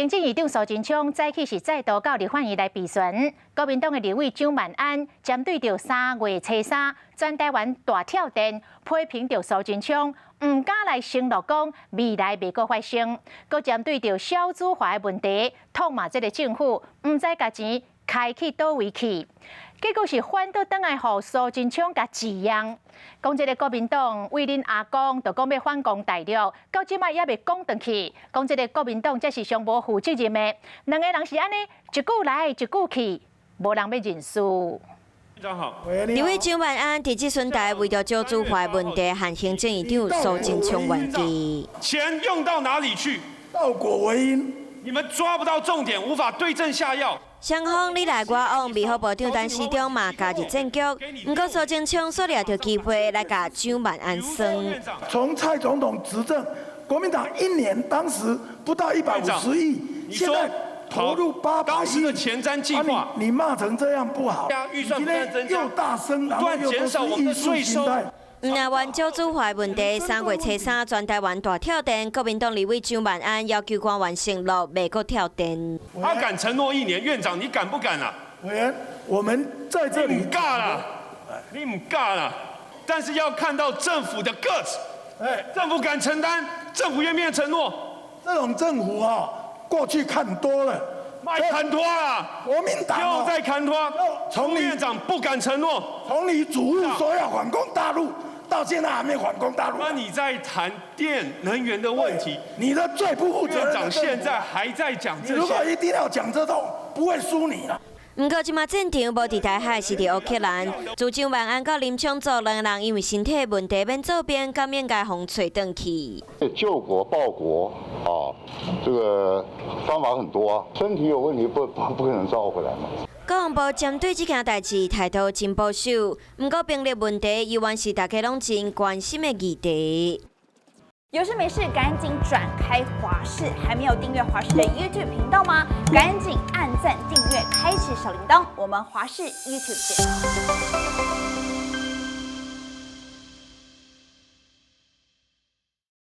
行政院長蘇貞昌早起是再度到立法院來備詢，國民黨的立委蔣萬安針對著3月初3全台灣大跳電，批評著蘇貞昌毋敢來承諾講未來袂閣發生，閣針對著少子化的問題，痛罵這个政府毋知共錢開去佗位去。結果是反倒轉來予蘇貞昌共字樣，講這个國民黨為恁阿公，就講欲反攻大陸，到這擺猶未講轉去，講這个國民黨才是上無負責任的。兩个人是按呢，一句來一句去，無人欲認輸。立委蔣萬安佇質詢台為著少子化問題，和行政院長蘇貞昌冤機。錢用到哪裡去？倒果為因。你們抓不到重點，無法對症下藥。雙方你來我往，衛福部長陳時中嘛加入戰局。毋過蘇貞昌煞掠著機會來共蔣萬安酸。從蔡總統執政，國民黨一年當時不到150億，現在投入800億。當時的前瞻計劃，你罵成這樣不好。預算不斷增加，又大聲，不斷減少我們的稅收。毋但冤少子化問題，3月初3全台灣大跳電，國民黨立委蔣萬安要求官員承諾袂閣跳電。他敢承諾一年，院長你敢不敢啊？委員，我們在這裡。你毋敢啦，你毋敢啦，但是要看到政府的 guts，哎，政府敢承擔，政府願意承諾。這種政府啊，過去看多了。莫牽拖啦！國民黨又在牽拖。從院長不敢承諾，從你祖父說要反攻大陸，到現在還沒反攻大陸。那你在談電能源的問題，你的最不負責任。院長現在還在講這些。如果一定要講這種，不會輸你啦。毋過這馬戰場無佇台海，是佇烏克蘭。自蔣萬安佮林昶佐兩个人因為身體問題免做兵，敢應該予揣轉去。救國報國啊，這個方法很多啊。身體有問題不可能召回來嘛。國防部針對這件代誌態度真保守，毋過兵力問題猶原是大家攏真關心的議題。有事沒事趕緊轉開華視，還沒有訂閱華視的 YouTube 頻道嗎？趕緊按讚、訂閱、開啟小鈴鐺，我們華視 YouTube 見。